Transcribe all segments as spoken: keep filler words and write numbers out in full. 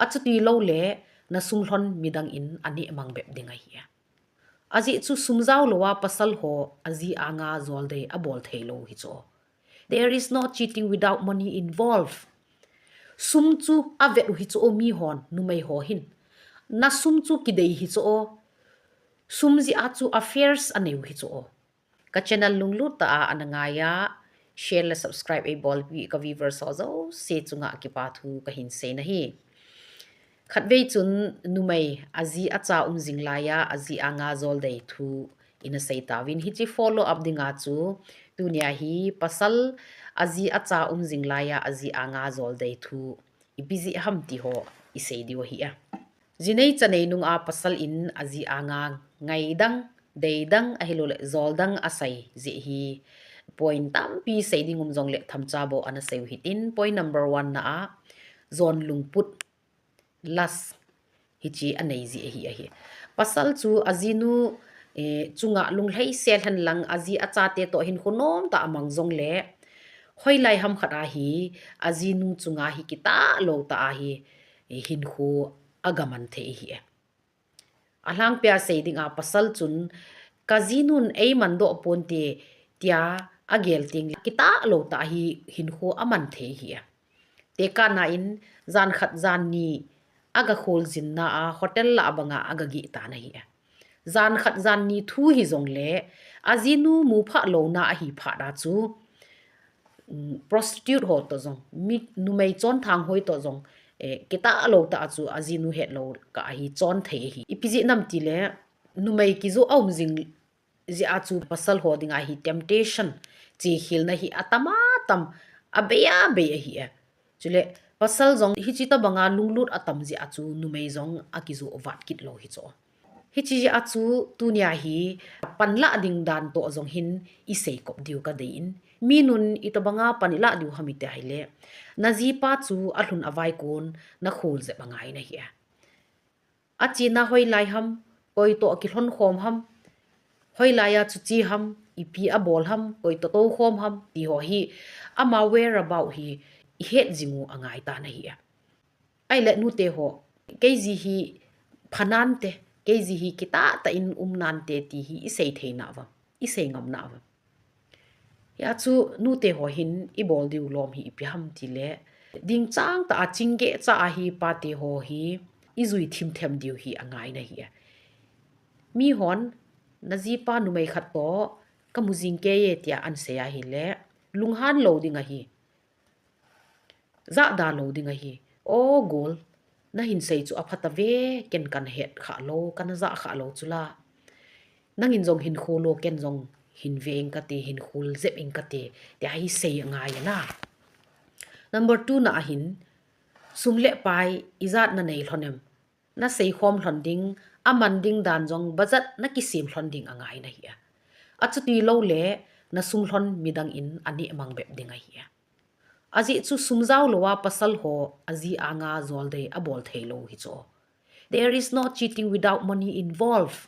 Achuti lou le, na sum lhon midang in aneh mang bep ding ahi. Ajeh chu sum jao lou a pasal ho aji anga jol dei abol thei lou hi chu. There is no cheating without money involved. Sum chu avet u hi chu mi hon, numei ho hin. Na sum chu kidei hi chu. Sum jeh a chu affairs anei u hi chu. Ka channel lunglut tah a ana ngai a, share le subscribe eibolpi ka viewers ho jouse chunga kipa thu kahin sei nahi. Khatvei chun numei aji acha um jing lai a, aji anga jol dei thu ina sei tauvin, hiche follow up dinga chu tunia hi pasal aji acha um jing lai a, aji anga jol dei thu ipi jeh ham ti ho isei diu ahi a. Jinei chanei nunga pasal in aji anga ngaidang, deidang, ahilouleh joldang asei jeh hi point tampi sei ding um jongle themcha bou ana sei u hitin, point number one na a jon lungput, lust, hiche anei jeh ahi ahi. Pasal chu ajinu, eh, chunga lunglhaisel hen lang aji achate toh hinkho nomtah a mang jongle, hoilai ham khat a hi ajinu chunga hi kitah lou tah a hi, eh, hinkho aga man thei ahi. Alhangpia sei dinga pasal chun, ka jinun eiman doh ponte tia agel tengle kitah lou tah a hi hinkho aman thei ahi. Tekahna in jan khat jan ni aga kholjin na a hotel lah banga aga geh tan ahi. Jan khat jan ni thu hi jongle ajinu mu phah louna ahi phat a chu, um, prostitute ho toh jong, mi numei chonthang hoi toh jong, eh, kitah lou tah a chu ajinu het lou kah a hi chon thei ahi. Ipi jeh ham tile, numei kiju aum jing jeh a chu pasal ho dinga hi temptation, chekhelna hi atam atam, abei abei ahi e. Chule pasal jong hiche tobanga lunglut atam jeh a chu numei jong akiju vat kit lou hi chu. Hiche jeh a chu tunia hi panlah ding dan toh jong hin isei kop diu kadei in. Minun itobanga pan ilah diu ham iti ahile, najipa chu alhun avai kon nakhol jep angai nahi e. Achena hoilai ham, koi toh akilhon khom ham, hoilai a chu che ham, ipi abol ham, koi toh tou khom ham, ti ho hi, ama whereabout hi ihet jing u angai tan ahi e. Ahile nute ho, keiji hi phanante, keiji hi kitah tah in umnante ti hi isei thei nauvem, isei ngam nauvem. Hia chu nute ho hin ibol diu lom hi ipi ham tile, dingchang tah a chingeh cha a hi pate ho hi ijui thim them diu hi angai nahi e. Mihon, najipa numei khat toh kamu jing kei e tia ahin sei ahile, lunghan lou ding ahi. Jahda lou ding ahi. O gol, nahin sei chu aphatave, ken kana het kha lou, kana jah kha lou chu la. Nangin jong hin khol o, ken jong hin ve ing kate, hin khol jep ing kate, tia hi sei angai e na. Number two na a hin, sum le pai ijat nanei lhon em? Nasei khom lhon ding, aman ding dan jong budget nakisem lhon ding angai nahi e. Achuti lou le, nasum lhon midang in aneh mang bep ding ahi e. Ajeh chu sum jao lou a pasal ho aji anga jol dei abol thei lou hi chu. There is no cheating without money involved.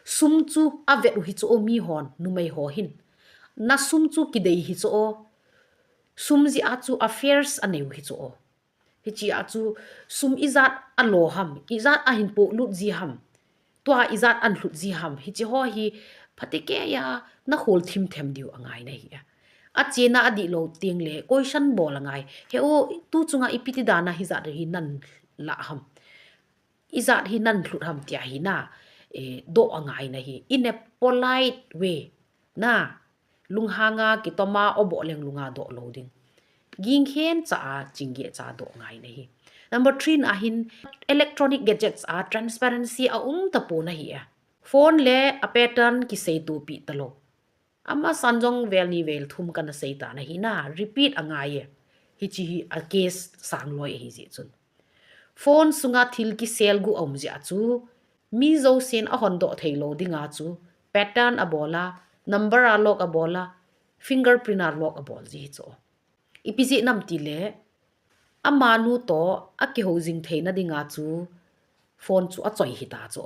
Sum chu avet u hi chu mihon, numei ho hin. Nasum chu kidei hi chu. Sum jeh a chu affairs anei u hi chu. Hiche a chu sum ijat alo ham, ijat ahin polut ji ham, tua ijat ahin lhut ji ham, hiche ho hi phatecha a nakhol thim them diu angai nahi e. Achena adih lou tengle question bol angai. He o, tu chunga ipi ti dan a hijat hi nan lah ham, ijat hi nan lhut ham tia hi na, eh, doh angai nahi. In a polite way na, lunghanga kitoma oboh leng lunga doh lou ding. Ging khen cha a, chingeh cha doh ngai nahi. Number three na hin, electronic gadgets a transparency aum tapon ahi e. Phone le a pattern kiseitopi talou. Amasan jong vel ni vel thum kana sei tan ahi na, repeat angai e. Hiche hi a case sang loi ahi jeh chun. Phone sunga thil kisel gu aum jeh a chu, mi jousen ahon doh thei lou dinga chu, pattern abol a, number a lock abol a, fingerprint a lock abol ji hi chu. Ipi jeh ham tile, amanu toh akihou jing theina dinga chu, phone chu achoi hita chu.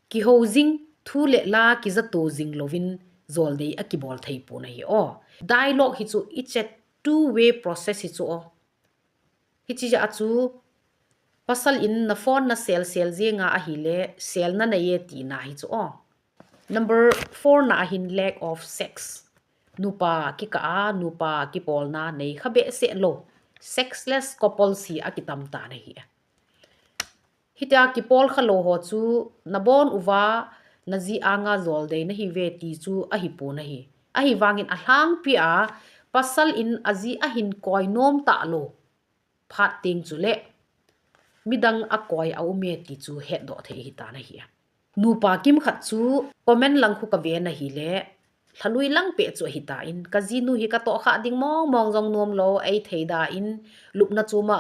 Kihou jing, thu le la kijato jing louvin jol dei akibol thei pon ahi o. Dialogue hi chu it's a two way process hi chu o. Hichi jeh a chu pasal in na phone na sel sel jeng a ahile, sel na nei e tina hi chu o. Number four na ahin lack of sex. Nupa kikah a, nupa kipolna nei kha behseh lou. Sexless couples hi akitam tan ahi. Hitia kipol kha lou ho chu na bon uva, na ji anga jol dei na hi ve ti chu ahi pon ahi. Ahivangin alhangpi a pasal in aji ahin koi nom ta lou phat teng chule midang akoi a um e ti chu hetdoh thei ahi tan ahi. Nupa kimkhat chu comment lang khu ka ve na hile, lhalui lang peh chu ahi tan, ka jinu hi ka toh kha ding mong mong jong nom lou, ei thei da in, lupna chom a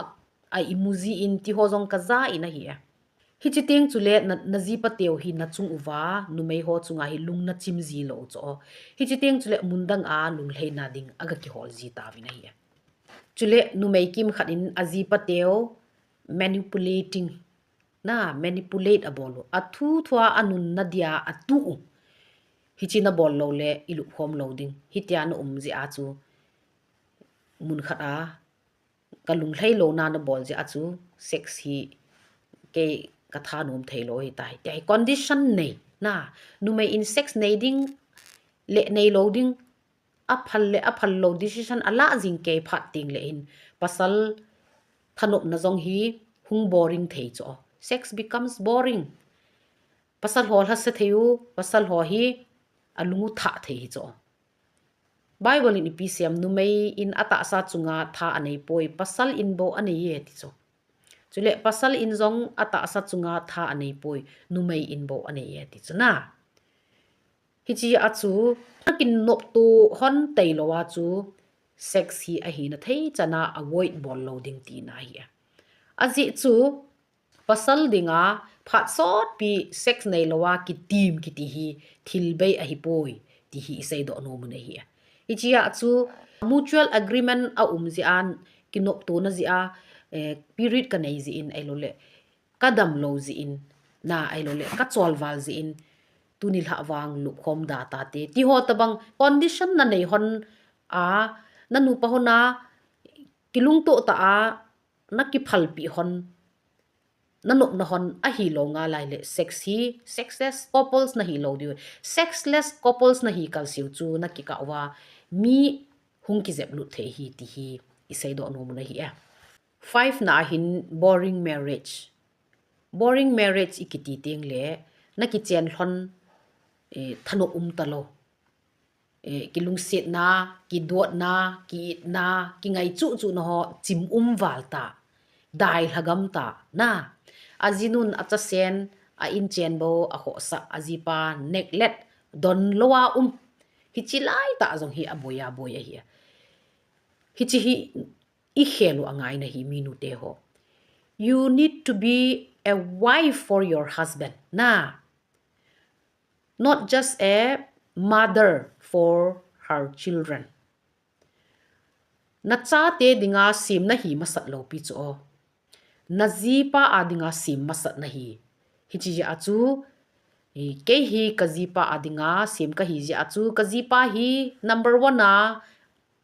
a imu ji in ti ho jong ka ja in ahi. Hichi teng chule na, na jipa teu hi na chung uva, numei ho chunga hi lung na chim ji lou chu. Hichi teng chule mun dang a lunglhai na ding aga kihol ji tauvin ahi. Chule numei kimkhat in ajipa teu manipulating na, manipulate abol u. Athu thua anun na dia atu u. Hichi na bol lou le ilup khom lou ding. Hitia na um jeh a chu mun khat a ka lunglhai louna na bol jeh a chu sex hi kei ka thanom thei lou ahi tai. Tia hi condition nei na. Numei in sex nei ding le nei lou ding, aphal le aphal lou decision ala jing kei phat teng le hin pasal thanopna jong hi hung boring thei chu. Sex becomes boring. Pasal ho lhase thei u, pasal ho hi alung u thah thei hi chu. Bible in ipi sem, numei in atahsa chunga tha anei poi, pasal in bou anei e ti chu. Chule pasal in jong atahsa chunga tha anei poi, numei in bou anei e ti chu na. Hichi a chu na kinopto hon tei lou a chu sex hi ahina thei chan a avoid bol lou ding tina ahi. Ajeh chu pasal dinga phat sotpi sex nei lou a kitim kiti hi thil bei ahi poi ti hi isei doh nom u ahi. Hichi a chu mutual agreement a um jeh a, kinopto na jeh a, eh, period ka nei jeh in ahilou le ka dam lou jeh in na, ahilou le ka cholval jeh in tuni lhah vang lup khom da ta te ti ho tabang condition na nei hon a, na nupa hon a kilungto ta a, na kiphalpi hon, na nopna hon ahi lou nga lai le sex hi, sexless couples na hi lou diu. Sexless couples na hi kal siu chu na kikah uva mi hung kijep lut thei hi ti hi isei doh nom u ahi e. Five na ahin boring marriage. Boring marriage ikiti teng le na kichen lhon, eh, thanop um ta lou. Eh, kilungsetna, kidotna, kiitna, kingai chuh chuh na ho chim um val ta, dai lhagam ta na. Ajinun achasen, a inchen bou, akhohsah, ajipa neglect, don lou a um. Hichi lai ta jong hi aboi aboi ahi. Hichi hi ikhel u angai na hi minu te ho. You need to be a wife for your husband na. Not just a mother for her children. Na chate dinga sem na hi masat lou pi chu o. Na jipa a dinga sem masat na hi. Hichi jeh a chu, eh, kei hi ka jipa a dinga sem ka hi jeh a chu, ka jipa hi number one a,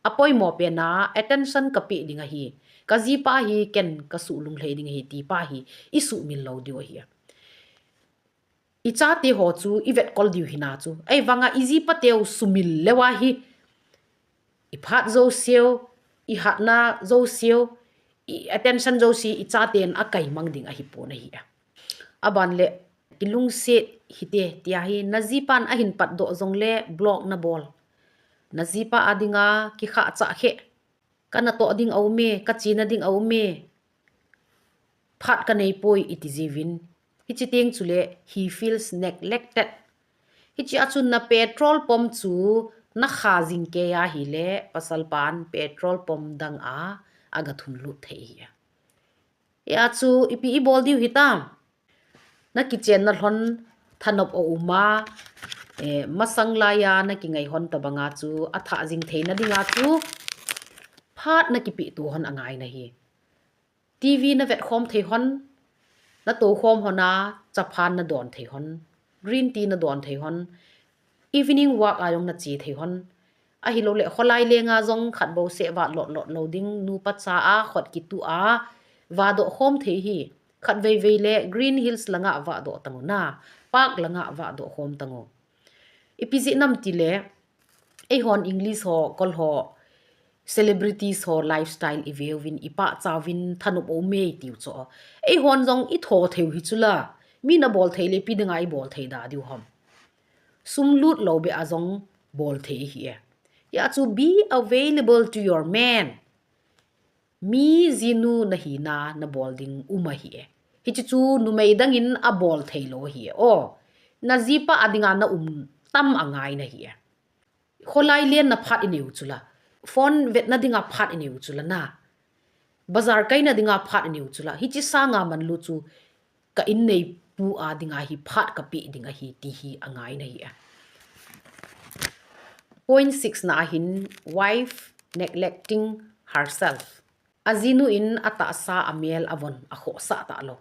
apoimo pen a attention ka pe ding ahi. Ka jipa hi ken ka suh lunglhai ding ahi ti pa hi isuhmil lou diu ahi. Ichate ho chu ivetkol diu hina chu. Ahivanga ijipa teu sumil leu a hi, iphat jouseu, ihatna jouseu, i attention jouse ichaten akaimang ding ahi pon ahi. Aban le, kilungset hite tia hi, na jipan ahin patdoh jong le block na bol. Na jipa a dinga kikhah chah khe. Ka natoh ding a um e, ka chena ding a um e. Phat ka nei poi iti jiuvin. Hichi teng chule he feels neglected. Hichi a chun na petrol pump chu na kha jing kei ahile pasal pan petrol pump dang a aga thun lut thei ahi. Hia chu ipi ibol diu hitam. Na kichenna lhon thanop a um a, eh, masang laiya na kingai hon tabanga chu athah jing theina dinga chu phat na kipeto hon angai nahi. TV na vetkhom thei hon, na tokhom hon a, chaphan na don thei hon, green tea na don thei hon, evening walk a jong na che thei hon, Ahilou le, kholai lenga jong khat bou seh vadoh lot lou ding, nupa cha a khut kitu a vadoh khom thei hi. Khat veivei le Green Hills langa vadoh tang u na, park langa vadoh khom tang u. Ipi jeh ham itile, eihon English ho, Kol ho, celebrities ho lifestyle i veuvin, i pachat uvin, thanop um e i tiu chu. Eihon jong i tho thei u hi chu la, mi na bol thei le ipi dinga i bol thei da diu ham. Sum lut lou beh a jong bol thei hi e. Hia chu be available to your man. Mi jinu na hina na bol ding um ahi e. Hichi chu numei dangin a bol thei lou hi e. O, na jipa a dinga na um tam angai na hi e. Kholai lenna phat i neiu chu la. Phone vetna dinga phat i neiu chu la na. Bazar kaina dinga phat i neiu chu la. Hichi sanga manlu chu ka inneipu a dinga hi phat ka pe ding ahi ti hi angai na hi e. Point six na ahin, wife neglecting herself. Ajinu in atahsa amel avon akhohsah talou.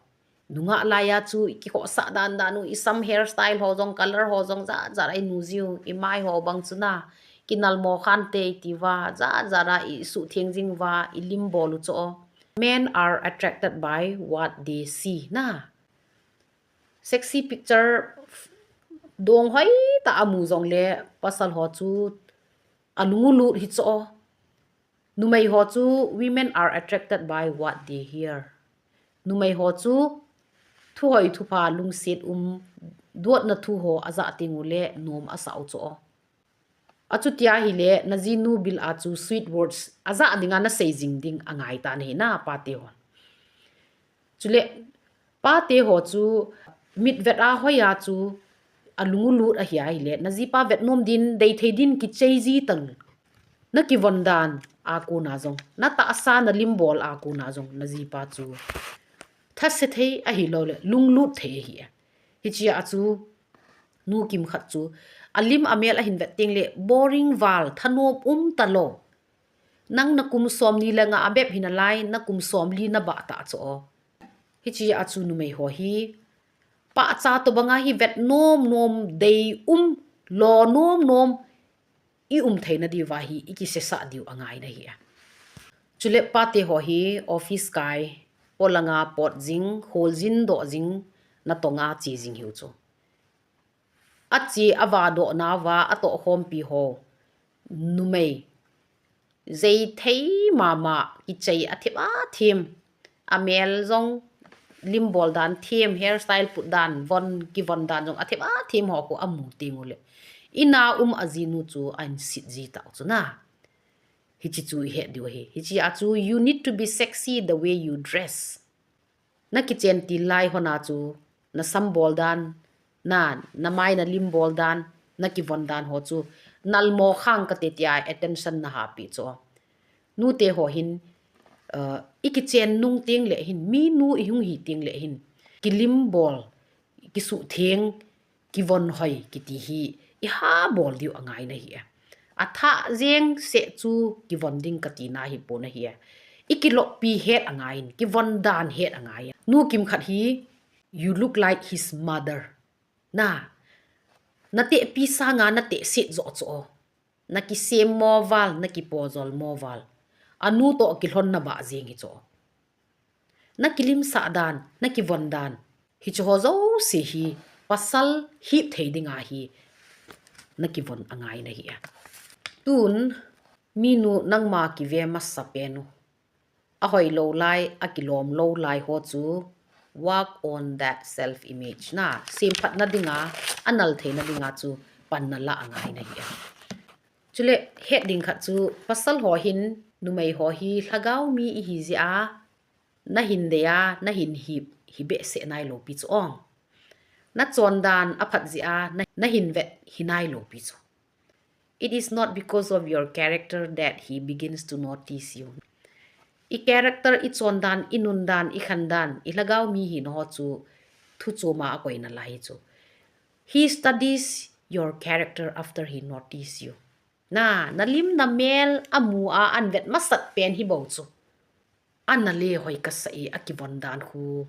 Nungah laiya chu i kikhohsah dan dan u, i sam hairstyle ho jong, color ho jong jat jat a i nu jiu, i mai ho bang chu na, kinal mo khan te i ti uva, jat jat a i suhtheng jing uva, i lim bol u chu. Men are attracted by what they see na. Sexy picture dong hoi tah a mu jong le pasal ho chu alung u lut hi chu. Numei ho chu, women are attracted by what they hear. Numei ho chu thu hoi thu pha lungset um, duatna thu ho aja teng u le nom asa u chu. Achuti ahile, na jinu bil a chu sweet words aja dinga na sei jing ding angai ta na hi na pate ho. Chule, pate ho chu mit vet a hoi a chu alung u lut ahi ahile, na jipa vet nom din, dei thei din kichei ji tang. Na kivon dan a kona jong, na tahsa na lim bol a kona jong, na jipa chu thase thei ahilou le, lunglut thei ahi e. Hichia chu, nu kimkhat chu, alim amel ahin vet teng le, boring val, thanom um talou. Nang na kum som ni le nga a bep hi nalai, na kum som li na bah ta chu. Hichia chu numei ho hi, pachat tobanga hi vet nom nom, dei um, lo nom nom, i um theina diuva hi, i kisesah diu angai na hi e. Chule pate ho hi, office kai, polanga pot jing, hol jin doh jing, na tonga che jing hiu chu. Ache a vadoh nauva, atoh khompi ho. Numei. Jei thei mama, kichei a thim a thim. Amel jong lim bol dan thim, hairstyle put dan, von, kivon dan jong a thim a thim ho khu amu teng u le. Ina um ajinu chu ahin set ji tau chu na. Hichi chu i het diu ahi. Hichia chu, you need to be sexy the way you dress. Na kichen til lai hon a chu, na sam bol dan, na, na mai na lim bol dan, na kivon dan ho chu, nal mo khang kate tia attention na hapi chu. Nute ho hin, uh, i kichen nung teng le hin, minu i hung hi teng le hin, kilim bol, kisuhtheng, kivon hoi kiti hi, i ha bol diu angai na hi e. Athah jeng seh chu kivon ding kati na hi pon ahi e. I kiloppi het angai in, kivon dan het angai in. Nu kimkhat hi, you look like his mother. Na, na tehpi sanga na tehset joh chu. Na kisem mo val, na kipojol mo val. Anu toh kilhon na bah jeng hi chu. Na kilimsah dan, na kivon dan. Hichu ho jouse hi, pasal hip thei dinga hi, na kivon angai na hi e. Tun, minu nangma kive masa pen u. Ahoi lou lai, akilom lou lai ho chu, work on that self image na. Semphat na dinga, anal thei na dinga chu, pan na la angai na hi e. Chule, het ding khat chu, pasal ho hin, numei ho hi, lhagao mi i hi jeh a, na hin dei a, na hin hip, hi behseh nailou pi chu ong. Na chondan aphat jeh a, na, na hin vet hi nailou pi chu. It is not because of your character that he begins to notice you. I character, i chondan, i nundan, i khandan, i lhagao mi hina ho chu thu choma akoi nalai chu. He studies your character after he notice you. Na, na lim na mel amu a ahin vet masat pen hi bou chu. Ana le hoi kasa e, akivon dan khu.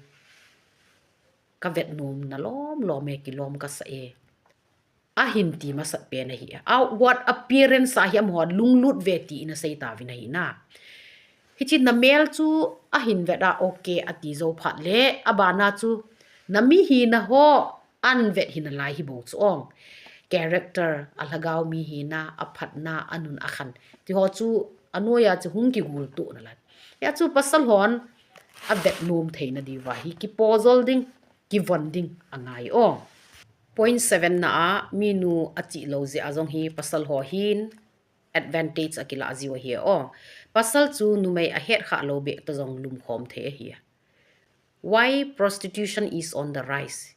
Ka vet nom na lom lom e, kilom kasa e. ahin ti masat pen ahi. Outward appearance a hi amaho lunglut ve ti in asei tauvin ahi na. Hichi na mel chu ahin vet a okay ati jou phat le, abana chu na mihina ho ahin vet hina lai hi bou chu ong. Character, alhagao mihina, aphatna, anun akhan. Ti ho chu anoiya chu hung kigul tu na lai. Hia chu pasal hon avet nom theina diuva hi kipo jol ding, kivon ding angai o. Point seven na a, minu achi lou jeh a jong hi pasal ho hin advantage akilah jiu ahi o. Pasal chu numei ahet kha lou beh ta jong lumkhom thei ahi. Why prostitution is on the rise?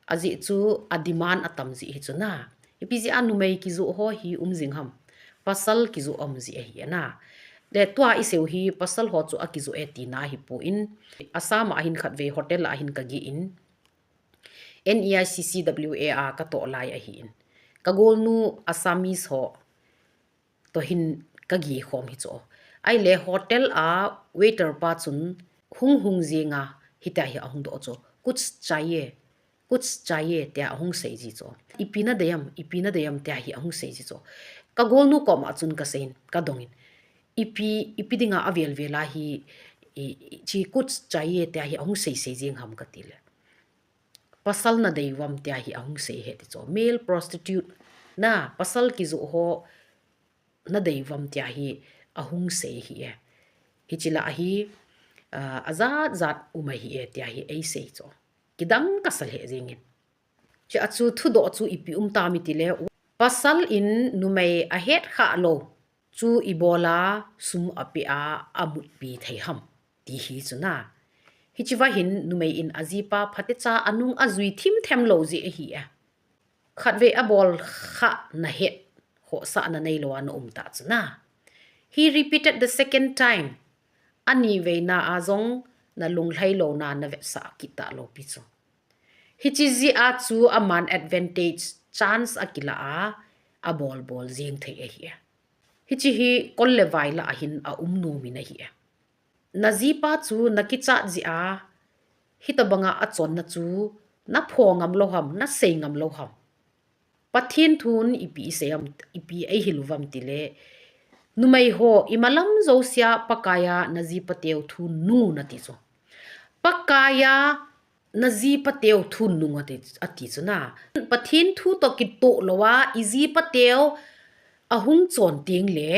Ajeh chu a demand atam jeh hi chu na. Ipi jeh a numei kijoh ho hi um jing ham. Pasal kijoh um jeh ahi na. Le tua iseiu hi pasal ho chu akijoh e tina hi pon. Assam a hin khatvei hotel a hin kagin. N E I C C W A a katoh lai ahin. Kagolnu Assamese ho toh hin kagi khom hi chu. Ahile hotel a waiter pa chun hung hung jinga hitia hi ahung doh chu. Kuch chahiye, kuch chahiye tia ahung sei ji chu. Ipi nadei ham, ipi nadei ham tia hi ahung sei ji chu. Kagolnu koma chun kaseiyin, kadongin. Ipi, ipi dinga avel vel a hi, i, i, chi kuch chahiye tia hi ahung sei sei jing ham kati le. Pasal nadei uvam tia hi ahung sei ahi ti chu. Male prostitute na pasal kijoh ho nadei uvam tia hi ahung sei ahi e. Hichi lah a hi, ah, ajat jat um ahi e tia hi eisei chu. Kidang kasa lheh jingin. Chia chu thudoh chu ipi um tam iti le, pasal in numei ahet kha lou chu ibola sum ape a amutpi thei ham ti hi chu na. Hichi va hin numei in ajipa phatecha anung ajui thim them lou jeh ahi e. Khatvei abol kha nahet, khohsahna neilou a na um ta chu na. He repeated the second time. Ani veina a jong nalunglhai louna navetsah kit talou pi chu. Hichi jeh a chu aman advantage, chance akilah a, abol bol jing thei ahi e. Hichi hi kol le vai lah a hin aum nom in ahi e. Najipa chu nakichat jeh a, hitobanga achonna chu naphong ngam lou ham, nasei ngam lou ham. Pathen thun ipi isei ham, ipi eihil uvam ti le, numei ho imalam jousea Pakaiya najipa teu thu nungu nati chu. Pakaiya najipa teu thu nungu ati, ati chu na. Pathen thu toh kitoh lou a, ijipa teu ahung chon teng le,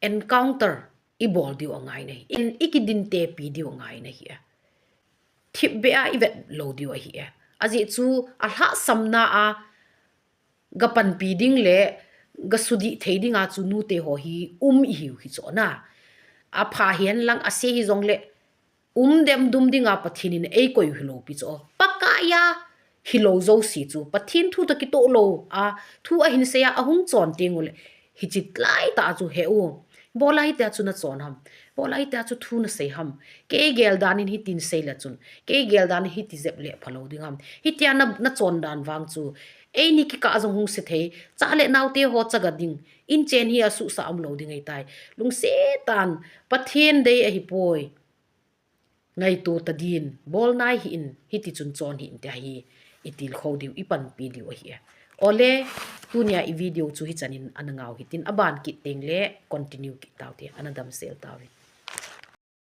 encounter ibol diu angai nahi. In ikidin tepi diu angai nahi e. Thipbeh a ivet lou diu ahi e. Ajeh chu alhahsamna a gapanpi ding le gasudih thei dinga chu nute ho hi um ihiu hi chu na. Apha hihen lang ase hijong le um dem dum dinga Pathen in eikoi u hilou pi chu. Pakaiya hilou jouse chu Pathen thu toh kitoh lou a, thu ahin sei a, ahung chon teng u le, hichi lai ta chu he u. Bola hitia chu nachon ham. Bola hitia chu thu nasei ham. Kei gel dan in hitin sei le chun, kei gel dan in hiti jep le phalou ding ham. Hitia na, nachon dan vang chu eini kikah jong hung se thei. Cha le naote ho chaga ding. Inchen hi asuhsah umlou ding ahitai. Lungset tan, Pathen dei ahipoi. Ngaito tadin, bol nai hih in, hiti chun chon hih in tia hi, itilkhou diu, ipanpi diu ahi e. Ole, tunia i video chu hichan in ana ngau hitin, aban kit teng le continue kit tau te, ana damsel tauvin.